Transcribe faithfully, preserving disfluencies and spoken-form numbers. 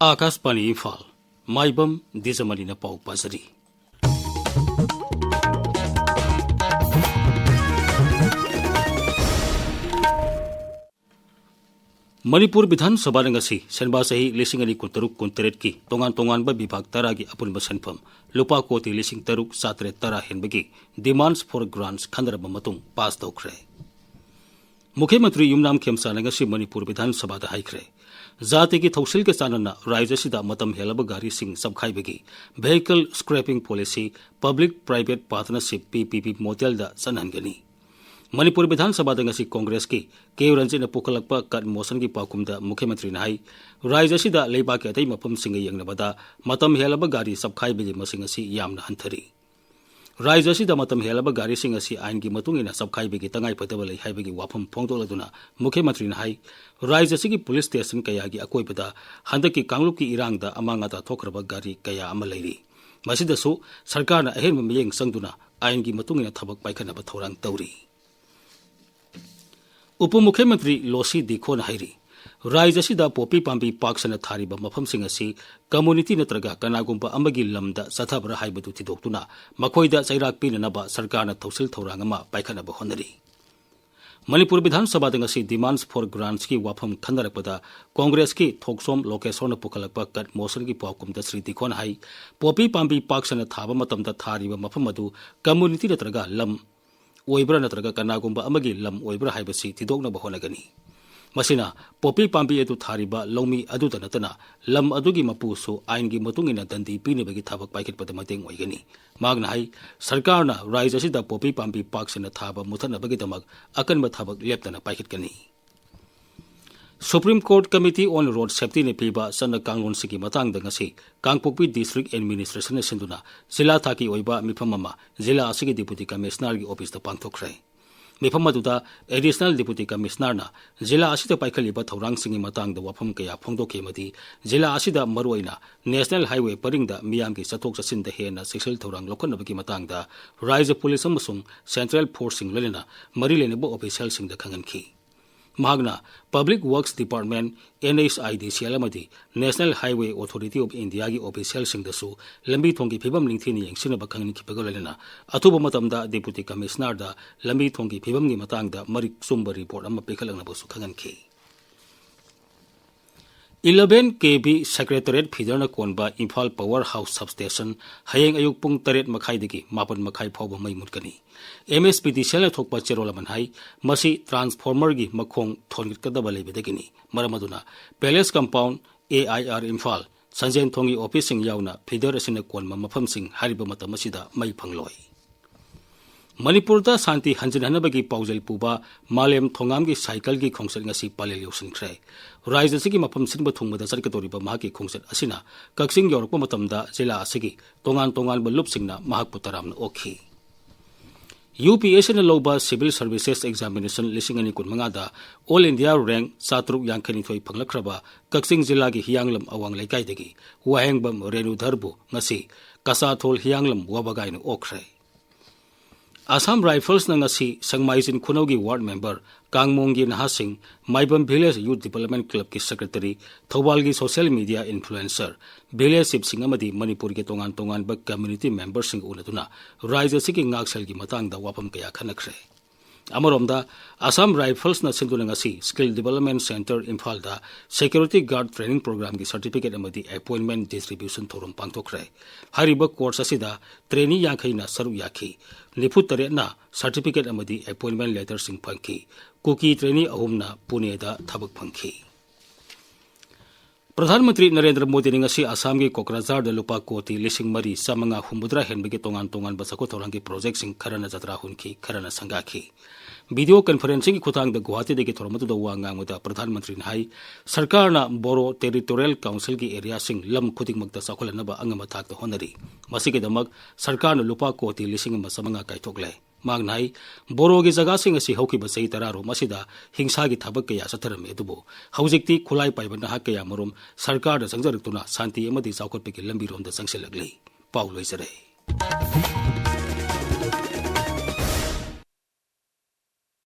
ꯑꯥꯀꯥꯁꯕꯥꯅꯤ ꯏꯝꯐꯥꯜ, ꯃꯥꯏꯕꯝ ꯗꯤꯖꯃꯅꯤꯅ ꯄꯥꯎ ꯄꯥꯖꯔꯤ꯫ ꯃꯅꯤꯄꯨꯔ ꯕꯤꯙꯥꯟ ꯁꯚꯥꯅ ꯉꯁꯤ ꯁꯦꯟꯕꯥ ꯆꯍꯤ ꯂꯤꯁꯤꯡ ꯑꯅꯤ ꯀꯨꯟꯇꯔꯨꯛ ꯀꯨꯟꯇꯔꯦꯠꯀꯤ ꯇꯣꯉꯥꯟ ꯇꯣꯉꯥꯟꯕ ꯕꯤꯚꯥꯒ ꯇꯔꯥꯒꯤ ꯑꯄꯨꯟꯕ ꯁꯦꯟꯐꯝ ꯂꯨꯄꯥ ꯀꯣꯇꯤ ꯂꯤꯁꯤꯡ ꯇꯔꯨꯛ ꯆꯥꯇ꯭ꯔꯦꯠ ꯇꯔꯥ ꯍꯦꯟꯕꯒꯤ Demands for Grants ꯈꯟꯅꯔꯕ ꯃꯇꯨꯡ ꯄꯥꯁ ꯇꯧꯈ꯭ꯔꯦ꯫ ꯃꯨꯈ꯭ꯌ ꯃꯟꯇ꯭ꯔꯤ ꯌꯨꯝꯅꯥꯝ ꯈꯦꯝꯆꯥꯅ ꯉꯁꯤ ꯃꯅꯤꯄꯨꯔ ꯕꯤꯙꯥꯟ ꯁꯚꯥꯗ ꯍꯥꯏꯈ꯭ꯔꯦ, ꯖꯥꯇꯤꯒꯤ ꯊꯧꯁꯤꯜꯒ ꯆꯥꯟꯅꯅ ꯔꯥꯖ꯭ꯌ ꯑꯁꯤꯗ ꯃꯇꯝ ꯍꯦꯜꯂꯕ ꯒꯥꯔꯤꯁꯤꯡ ꯆꯞꯈꯥꯏꯕꯒꯤ Vehicle Scrapping Policy Public Private Partnership, P P P, ꯃꯣꯗꯦꯜꯗ ꯆꯠꯅꯍꯟꯒꯅꯤ꯫ Manipur ꯕꯤꯙꯥꯟ ꯁꯚꯥꯗ ꯉꯁꯤ ꯀꯣꯡꯒ꯭ꯔꯦꯁꯀꯤ ꯀꯦ ꯔꯟꯖꯤꯠꯅ ꯄꯨꯈꯠꯂꯛꯄ ꯀꯠ ꯃꯣꯁꯟꯒꯤ ꯄꯥꯎꯈꯨꯝꯗ ꯃꯨꯈ꯭ꯌ ꯃꯟꯇ꯭ꯔꯤꯅ ꯍꯥꯏ, ꯔꯥꯖ꯭ꯌ ꯑꯁꯤꯗ ꯂꯩꯕꯥꯛꯀꯤ ꯑꯇꯩ ꯃꯐꯝꯁꯤꯡꯒ ꯌꯦꯡꯅꯕꯗ ꯃꯇꯝ ꯍꯦꯜꯂꯕ ꯒꯥꯔꯤ ꯆꯞꯈꯥꯏꯕꯒꯤ ꯃꯁꯤꯡ ꯑꯁꯤ ꯌꯥꯝꯅ ꯍꯟꯊꯔꯤ꯫ ꯔꯥꯖ꯭ꯌ ꯑꯁꯤꯗ ꯃꯇꯝ ꯍꯦꯜꯂꯕ ꯒꯥꯔꯤꯁꯤꯡ ꯑꯁꯤ ꯑꯥꯏꯟꯒꯤ ꯃꯇꯨꯡ ꯏꯟꯅ ꯆꯞꯈꯥꯏꯕꯒꯤ ꯇꯉꯥꯏꯐꯗꯕ ꯂꯩ ꯍꯥꯏꯕꯒꯤ ꯋꯥꯐꯝ ꯐꯣꯡꯗꯣꯛꯂꯗꯨꯅ ꯃꯨꯈ꯭ꯌ ꯃꯟꯇ꯭ꯔꯤꯅ ꯍꯥꯏ, ꯔꯥꯖ꯭ꯌ ꯑꯁꯤꯒꯤ ꯄꯨꯂꯤꯁ ꯁ꯭ꯇꯦꯁꯟ ꯀꯌꯥꯒꯤ ꯑꯀꯣꯏꯕꯗ ꯍꯟꯗꯛꯀꯤ ꯀꯥꯡꯂꯨꯞꯀꯤ ꯏꯔꯥꯡꯗ ꯑꯃꯥꯡ ꯑꯇꯥ ꯊꯣꯛꯈ꯭ꯔꯕ ꯒꯥꯔꯤ ꯀꯌꯥ ꯑꯃ ꯂꯩꯔꯤ꯫ ꯃꯁꯤꯗꯁꯨ ꯁꯔꯀꯥꯔꯅ ꯑꯍꯦꯟꯕ ꯃꯤꯠꯌꯦꯡ ꯆꯪꯗꯨꯅ ꯑꯥꯏꯟꯒꯤ ꯃꯇꯨꯡ ꯏꯟꯅ ꯊꯕꯛ ꯄꯥꯏꯈꯠꯅꯕ ꯊꯧꯔꯥꯡ ꯇꯧꯔꯤ꯫ ꯎꯄ ꯃꯨꯈ꯭ꯌ ꯃꯟꯇ꯭ꯔꯤ ꯂꯣꯁꯤ ꯗꯤꯈꯣꯅ ꯍꯥꯏꯔꯤ, ꯔꯥꯖ꯭ꯌ ꯑꯁꯤꯗ ꯄꯣꯄꯤ ꯄꯥꯝꯕꯤ ꯄꯥꯛ ꯁꯟꯅ ꯊꯥꯔꯤꯕ ꯃꯐꯝꯁꯤꯡ ꯑꯁꯤ ꯀꯝꯃꯨꯅꯤꯇꯤ ꯅꯠꯇ꯭ꯔꯒ ꯀꯅꯥꯒꯨꯝꯕ ꯑꯃꯒꯤ ꯂꯝꯗ ꯆꯠꯊꯕ꯭ꯔꯥ ꯍꯥꯏꯕꯗꯨ ꯊꯤꯗꯣꯛꯇꯨꯅ ꯃꯈꯣꯏꯗ ꯆꯩꯔꯥꯛ ꯄꯤꯅꯅꯕ ꯁꯔꯀꯥꯔꯅ ꯊꯧꯁꯤꯜ ꯊꯧꯔꯥꯡ ꯑꯃ ꯄꯥꯏꯈꯠꯅꯕ ꯍꯣꯠꯅꯔꯤ꯫ ꯃꯅꯤꯄꯨꯔ ꯕꯤꯙꯥꯟ ꯁꯚꯥꯗ ꯉꯁꯤ Demands for Grantsꯀꯤ ꯋꯥꯐꯝ ꯈꯟꯅꯔꯛꯄꯗ ꯀꯣꯡꯒ꯭ꯔꯦꯁꯀꯤ ꯊꯣꯛꯆꯣꯝ ꯂꯣꯀꯦꯁꯣꯔꯅ ꯄꯨꯈꯠꯂꯛꯄ ꯀꯠ ꯃꯣꯁꯟꯒꯤ ꯄꯥꯎꯈꯨꯝꯗ ꯁ꯭ꯔꯤ ꯗꯤꯈꯣꯟ ꯍꯥꯏ, ꯄꯣꯄꯤ ꯄꯥꯝꯕꯤ ꯄꯥꯛ ꯁꯟꯅ ꯊꯥꯕ ꯃꯇꯝꯗ ꯊꯥꯔꯤꯕ ꯃꯐꯝ ꯑꯗꯨ ꯀꯝꯃꯨꯅꯤꯇꯤ ꯅꯠꯇ꯭ꯔꯒ ꯂꯝ ꯑꯣꯏꯕ꯭ꯔꯥ ꯅꯠꯇ꯭ꯔꯒ ꯀꯅꯥꯒꯨꯝꯕ ꯑꯃꯒꯤ ꯂꯝ ꯑꯣꯏꯕ꯭ꯔꯥ ꯍꯥꯏꯕꯁꯤ ꯊꯤꯗꯣꯛꯅꯕ ꯍꯣꯠꯅꯒꯅꯤ꯫ ꯃꯁꯤꯅ ꯄꯣꯄꯤ ꯄꯥꯝꯕꯤ ꯑꯗꯨ ꯊꯥꯔꯤꯕ ꯂꯧꯃꯤ ꯑꯗꯨꯗ ꯅꯠꯇꯅ ꯂꯝ ꯑꯗꯨꯒꯤ ꯃꯄꯨꯁꯨ ꯑꯥꯏꯟꯒꯤ ꯃꯇꯨꯡ ꯏꯟꯅ ꯗꯟꯗꯤ ꯄꯤꯅꯕꯒꯤ ꯊꯕꯛ ꯄꯥꯏꯈꯠꯄꯗ ꯃꯇꯦꯡ ꯑꯣꯏꯒꯅꯤ꯫ ꯃꯍꯥꯛꯅ ꯍꯥꯏ, ꯁꯔꯀꯥꯔꯅ ꯔꯥꯖ꯭ꯌ ꯑꯁꯤꯗ ꯄꯣꯄꯤ ꯄꯥꯝꯕꯤ ꯄꯥꯛ ꯁꯟꯅ ꯊꯥꯕ ꯃꯨꯊꯠꯅꯕꯒꯤꯗꯃꯛ ꯑꯀꯟꯕ ꯊꯕꯛ ꯂꯦꯞꯇꯅ ꯄꯥꯏꯈꯠꯀꯅꯤ꯫ Supreme Court Committee on Road Safetyꯅ ꯄꯤꯕ ꯆꯠꯅ ꯀꯥꯡꯂꯣꯟꯁꯤꯡꯒꯤ ꯃꯇꯥꯡꯗ ꯉꯁꯤ ꯀꯥꯡꯄꯣꯛꯄꯤ District Administrationꯅ ꯁꯤꯟꯗꯨꯅ ꯖꯤꯂꯥ ꯊꯥꯛꯀꯤ ꯑꯣꯏꯕ ꯃꯤꯐꯝ ꯑꯃ ꯖꯤꯂꯥ ꯑꯁꯤꯒꯤ Deputy Commissionerꯒꯤ officeꯇ ꯄꯥꯡꯊꯣꯛꯈ꯭ꯔꯦ꯫ ꯃꯤꯐꯝ ꯑꯗꯨꯗ Additional Deputy Commissionerꯅ ꯖꯤꯂꯥ ꯑꯁꯤꯗ ꯄꯥꯏꯈꯠꯂꯤꯕ ꯊꯧꯔꯥꯡꯁꯤꯡꯒꯤ ꯃꯇꯥꯡꯗ ꯋꯥꯐꯝ ꯀꯌꯥ ꯐꯣꯡꯗꯣꯛꯈꯤ ꯑꯃꯗꯤ ꯖꯤꯂꯥ ꯑꯁꯤꯗ ꯃꯔꯨꯑꯣꯏꯅ National Highway ꯄꯔꯤꯡꯗ ꯃꯤꯌꯥꯝꯒꯤ ꯆꯠꯊꯣꯛ ꯆꯠꯁꯤꯟꯗ ꯍꯦꯟꯅ ꯆꯦꯛꯁꯤꯜ ꯊꯧꯔꯥꯡ ꯂꯧꯈꯠꯅꯕꯒꯤ ꯃꯇꯥꯡꯗ ꯔꯥꯖ꯭ꯌ ꯄꯨꯂꯤꯁ ꯑꯃꯁꯨꯡ Central Forceꯁꯤꯡ ꯂꯣꯏꯅꯅ ꯃꯔꯤ ꯂꯩꯅꯕ officialꯁꯤꯡꯗ ꯈꯪꯍꯟꯈꯤ꯫ ꯃꯍꯥꯛꯅ Public Works Department, NHIDCL ꯑꯃꯗꯤ National Highway Authority of Indiaꯒꯤ officialꯁꯤꯡꯗꯁꯨ ꯂꯝꯕꯤ ꯊꯣꯡꯒꯤ ꯐꯤꯕꯝ ꯅꯤꯡꯊꯤꯅ ꯌꯦꯡꯁꯤꯟꯅꯕ ꯈꯪꯍꯟꯈꯤꯕꯒ ꯂꯣꯏꯅꯅ ꯑꯊꯨꯕ ꯃꯇꯝꯗ Deputy Commissionerꯗ ꯂꯝꯕꯤ ꯊꯣꯡꯒꯤ ꯐꯤꯕꯝꯒꯤ ꯃꯇꯥꯡꯗ ꯃꯔꯤꯛ ꯆꯨꯝꯕ report ꯑꯃ ꯄꯤꯈꯠꯂꯛꯅꯕꯁꯨ ꯈꯪꯍꯟꯈꯤ꯫ Eleven KV Secretariat feederꯅ ꯀꯣꯟꯕ ꯏꯝꯐꯥꯜ Power House Substation ꯍꯌꯦꯡ ꯑꯌꯨꯛ ꯄꯨꯡ ꯇꯔꯦꯠ ꯃꯈꯥꯏꯗꯒꯤ ꯃꯥꯄꯟ ꯃꯈꯥꯏ ꯐꯥꯎꯕ ꯃꯩ ꯃꯨꯠꯀꯅꯤ꯫ MSPDCLꯅ ꯊꯣꯛꯄ ꯆꯦꯔꯣꯜ ꯑꯃꯅ ꯍꯥꯏ, ꯃꯁꯤ transformerꯒꯤ ꯃꯈꯣꯡ ꯊꯣꯟꯒꯠꯀꯗꯕ ꯂꯩꯕꯗꯒꯤꯅꯤ꯫ ꯃꯔꯝ ꯑꯗꯨꯅ Palace Compound, AIR ꯏꯝꯐꯥꯜ, ꯁꯟꯖꯦꯟ ꯊꯣꯡꯒꯤ officeꯁꯤꯡ ꯌꯥꯎꯅ feeder ꯑꯁꯤꯅ ꯀꯣꯟꯕ ꯃꯐꯝꯁꯤꯡ ꯍꯥꯏꯔꯤꯕ ꯃꯇꯝ ꯑꯁꯤꯗ ꯃꯩ ꯐꯪꯂꯣꯏ꯫ ꯃꯅꯤꯄꯨꯔꯗ ꯁꯥꯟꯇꯤ ꯍꯟꯖꯤꯟꯍꯟꯅꯕꯒꯤ ꯄꯥꯎꯖꯦꯜ ꯄꯨꯕ ꯃꯥꯂꯦꯝ ꯊꯣꯉꯥꯝꯒꯤ ꯁꯥꯏꯀꯜꯒꯤ ꯈꯣꯡꯆꯠ ꯉꯁꯤ ꯄꯂꯦꯜ ꯌꯧꯁꯤꯟꯈ꯭ꯔꯦ꯫ ꯔꯥꯖ꯭ꯌ ꯑꯁꯤꯒꯤ ꯃꯐꯝ ꯁꯤꯟꯕ ꯊꯨꯡꯕꯗ ꯆꯠꯀꯗꯧꯔꯤꯕ ꯃꯍꯥꯛꯀꯤ ꯈꯣꯡꯆꯠ ꯑꯁꯤꯅ ꯀꯛꯆꯤꯡ ꯌꯧꯔꯛꯄ ꯃꯇꯝꯗ ꯖꯤꯂꯥ ꯑꯁꯤꯒꯤ ꯇꯣꯉꯥꯟ ꯇꯣꯉꯥꯟꯕ ꯂꯨꯞꯁꯤꯡꯅ ꯃꯍꯥꯛꯄꯨ ꯇꯔꯥꯝꯅ ꯑꯣꯛꯈꯤ꯫ UPSCꯅ ꯂꯧꯕ Civil Services Examination ꯂꯤꯁꯤꯡ ꯑꯅꯤ ꯀꯨꯟꯃꯉꯥꯗ All India rank ꯆꯥꯇ꯭ꯔꯨꯛ ꯌꯥꯡꯈꯩꯅꯤꯊꯣꯏ ꯐꯪꯂꯛꯈ꯭ꯔꯕ ꯀꯛꯆꯤꯡ ꯖꯤꯂꯥꯒꯤ ꯍꯤꯌꯥꯡꯂꯝ ꯑꯋꯥꯡ ꯂꯩꯀꯥꯏꯗꯒꯤ ꯋꯥꯍꯦꯡꯕꯝ ꯔꯦꯅꯨꯙꯔꯕꯨ ꯉꯁꯤ ꯀꯆꯥꯊꯣꯜ ꯍꯤꯌꯥꯡꯂꯝ ꯋꯥꯕꯒꯥꯏꯅ ꯑꯣꯛꯈ꯭ꯔꯦ꯫ ꯑꯁꯥꯝ ꯔꯥꯏꯐꯜꯁꯅ ꯉꯁꯤ ꯁꯪꯃꯥꯏꯖꯤꯟ ꯈꯨꯅꯧꯒꯤ ward member, ꯀꯥꯡꯃꯣꯡꯒꯤ ꯅꯍꯥꯁꯤꯡ, ꯃꯥꯏꯕꯝ Village Youth Development Clubꯀꯤ secretary, ꯊꯧꯕꯥꯜꯒꯤ social media influencer, village chiefꯁꯤꯡ ꯑꯃꯗꯤ ꯃꯅꯤꯄꯨꯔꯒꯤ ꯇꯣꯉꯥꯟ ꯇꯣꯉꯥꯟꯕ community memberꯁꯤꯡꯒ ꯎꯅꯗꯨꯅ ꯔꯥꯖ꯭ꯌ ꯑꯁꯤꯒꯤ ꯉꯥꯛꯁꯦꯜꯒꯤ ꯃꯇꯥꯡꯗ ꯋꯥꯐꯝ ꯀꯌꯥ ꯈꯟꯅꯈ꯭ꯔꯦ꯫ ꯑꯃꯔꯣꯝꯗ, ꯑꯁꯥꯝ ꯔꯥꯏꯐꯜꯁꯅ ꯁꯤꯟꯗꯨꯅ ꯉꯁꯤ Skill Development Centre ꯏꯝꯐꯥꯜꯗ Security Guard Training Programꯒꯤ certificate ꯑꯃꯗꯤ appointment distribution ꯊꯧꯔꯝ ꯄꯥꯡꯊꯣꯛꯈ꯭ꯔꯦ꯫ ꯍꯥꯏꯔꯤꯕ course ꯑꯁꯤꯗ trainee ꯌꯥꯡꯈꯩꯅ ꯁꯔꯨꯛ ꯌꯥꯈꯤ꯫ ꯅꯤꯐꯨ ꯇꯔꯦꯠꯅ certificate ꯑꯃꯗꯤ appointment letterꯁꯤꯡ ꯐꯪꯈꯤ꯫ ꯀꯨꯀꯤ trainee ꯑꯍꯨꯝꯅ ꯄꯨꯅꯦꯗ ꯊꯕꯛ ꯐꯪꯈꯤ꯫ ꯄ꯭ꯔꯙꯥꯟ ꯃꯟꯇ꯭ꯔꯤ ꯅꯔꯦꯟꯗ꯭ꯔ ꯃꯣꯗꯤꯅ ꯉꯁꯤ ꯑꯁꯥꯝꯒꯤ ꯀꯣꯀ꯭ꯔꯥꯖꯥꯔꯗ ꯂꯨꯄꯥ ꯀꯣꯇꯤ ꯂꯤꯁꯤꯡ ꯃꯔꯤ ꯆꯥꯃꯉꯥ ꯍꯨꯝꯐꯨꯇꯔꯥ ꯍꯦꯟꯕꯒꯤ ꯇꯣꯉꯥꯟ ꯇꯣꯉꯥꯟꯕ ꯆꯥꯎꯈꯠ ꯊꯧꯔꯥꯡꯒꯤ projectꯁꯤꯡ ꯈꯔꯅ ꯖꯇ꯭ꯔꯥ ꯍꯨꯟꯈꯤ, ꯈꯔꯅ ꯁꯪꯒꯥꯈꯤ꯫ Video conferencingꯒꯤ ꯈꯨꯠꯊꯥꯡꯗ ꯒꯨꯋꯥꯍꯥꯇꯤꯗꯒꯤ ꯊꯧꯔꯝ ꯑꯗꯨꯗ ꯋꯥ ꯉꯥꯡꯕꯗ ꯄ꯭ꯔꯙꯥꯟ ꯃꯟꯇ꯭ꯔꯤꯅ ꯍꯥꯏ, ꯁꯔꯀꯥꯔꯅ ꯕꯣꯔꯣ territorial councilꯒꯤ areaꯁꯤꯡ ꯂꯝ ꯈꯨꯗꯤꯡꯃꯛꯇ ꯆꯥꯎꯈꯠꯍꯟꯅꯕ ꯑꯉꯝꯕ ꯊꯥꯛꯇ ꯍꯣꯠꯅꯔꯤ꯫ ꯃꯁꯤꯒꯤꯗꯃꯛ ꯁꯔꯀꯥꯔꯅ ꯂꯨꯄꯥ ꯀꯣꯇꯤ ꯂꯤꯁꯤꯡ ꯑꯃ ꯆꯥꯃꯉꯥ ꯀꯥꯏꯊꯣꯛꯂꯦ꯫ ꯃꯍꯥꯛꯅ ꯍꯥꯏ, ꯕꯣꯔꯣꯒꯤ ꯖꯒꯥꯁꯤꯡ ꯑꯁꯤ ꯍꯧꯈꯤꯕ ꯆꯍꯤ ꯇꯔꯥꯔꯣꯝ ꯑꯁꯤꯗ ꯍꯤꯡꯁꯥꯒꯤ ꯊꯕꯛ ꯀꯌꯥ ꯆꯠꯊꯔꯝꯃꯤ, ꯑꯗꯨꯕꯨ ꯍꯧꯖꯤꯛꯇꯤ ꯈꯨꯠꯂꯥꯏ ꯄꯥꯏꯕ ꯅꯍꯥ ꯀꯌꯥ ꯃꯔꯨꯝ ꯁꯔꯀꯥꯔꯗ ꯆꯪꯖꯔꯛꯇꯨꯅ ꯁꯥꯟꯇꯤ ꯑꯃꯗꯤ ꯆꯥꯎꯈꯠꯄꯒꯤ ꯂꯝꯕꯤꯔꯣꯝꯗ ꯆꯪꯁꯤꯜꯂꯛꯂꯤ꯫ ꯄꯥꯎ ꯂꯣꯏꯖꯔꯦ꯫